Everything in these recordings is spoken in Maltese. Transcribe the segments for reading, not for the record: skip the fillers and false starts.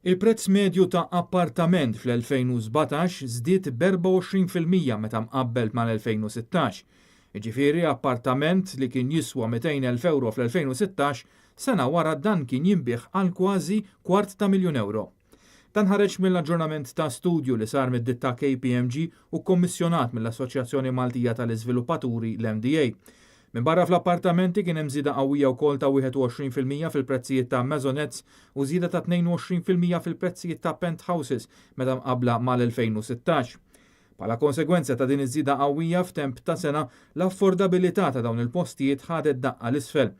Il-prezz medju ta' appartament fl-2017 żdied b'24% meta mqabbel mal-2016. Jiġifieri appartament li kien jiswa 200,000 ewro fl-2016, sena wara dan kien jinbiegħ għal kważi kwart ta' miljun ewro. Dan ħareġ mill-aġġornament ta' studju li sar mid-ditta KPMG u kkommissjonat mill-Assoċjazzjoni Maltija tal-Iżviluppaturi, l-MDA. Minbarra fl-appartamenti kien hemm żieda qawwija wkoll ta' 21% fil-prezzijiet ta' maisonettes u żieda ta' 22% fil-prezzijiet ta' penthouses meta mqabbla mal-2016. Bħala konsegwenza ta' din iż-żieda qawwija f'temp ta' sena, l-affordabilità ta' dawn il-postijiet ħadet daqqa 'l isfel.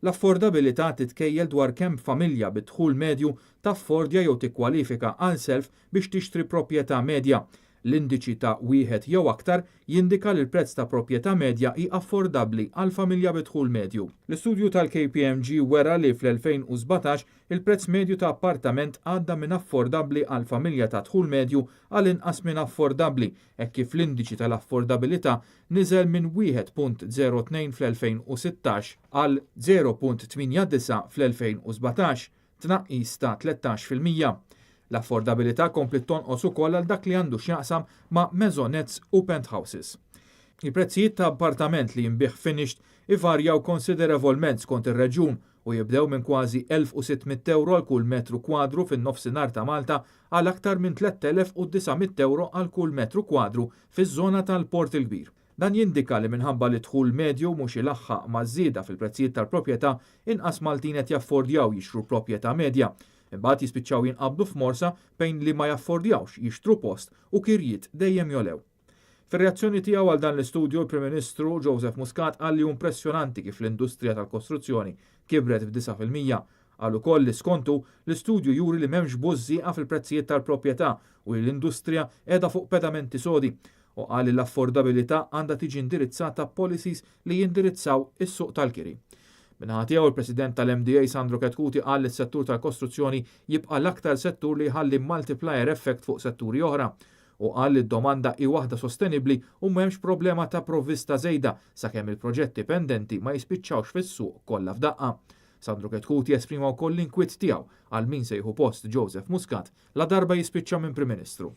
L-affordabilità titkejjel dwar kemm familja bi dħul medju taffordja jew tikkwalifika għal self biex tixtri proprjetà medja. L-indiċi ta' wieħed jew aktar jindika li l-prezz ta' proprjetà medja hi affordabbli għal familja bi dħul medju. L-istudju tal-KPMG wera li fl-2017 il-prezz medju ta' appartament għadda minn affordabbli għal familja ta' dħul medju għal inqas minn affordabbli hekk kif l-indiċi tal-affordabilità niżel minn 1.02 fl-2016 għal 0.89 fl-2017, tnaqqis ta' 13%. L-affordabilità kompliet tonqos ukoll għal dak li għandu x'jaqsam ma' maisonettes u penthouses. Il-prezzijiet ta' appartament li jinbiegħ finished ivarjaw konsiderevolment skont ir-reġjun u jibdew minn kważi 1,600 ewro għal kull metru kwadru fin-nofsinhar ta' Malta għal aktar minn 3,900 ewro għal kull metru kwadru fiż-żona tal-Port il-Kbir. Dan jindika li minħabba li dħul medju mhux ilaħħaq maż-żieda fil-prezzijiet tal-proprjetà, inqas Maltin qed jaffordjaw jixtru proprjetà medja. Imbagħad jispiċċaw jinqabdu f'morsa bejn li ma jaffordjawx jixtru post u kirjiet dejjem jogħlew. Fir-reazzjoni tiegħu għal dan l-istudju, il-Prim Ministru Joseph Muscat qal li hu impressjonanti kif l-industrija tal-kostruzzjoni kibret b'9%. Qal ukoll li skontu l-istudju juri li m'hemmx bużżieqa fil-prezzijiet tal-proprjetà u li l-industrija qiegħda fuq pedamenti sodi u qal li l-affordabilità għandha tiġi indirizzata b'policies li jindirizzaw is-suq tal-kiri. Min-naħa tiegħu, il-President tal-MDA Sandro Chetcuti qal li s-settur tal-kostruzzjoni jibqa' l-aktar settur li jħalli multiplier effect fuq setturi oħra u qal li d-domanda hi waħda sostenibbli u m'hemmx problema ta' provvista żejda sakemm il-proġetti pendenti ma jispiċċawx fis-suq kollha f'daqqa. Sandro Chetcuti esprima wkoll l-inkwiet tiegħu għal min se jieħu post Joseph Muscat la darba jispiċċa minn Prim Ministru.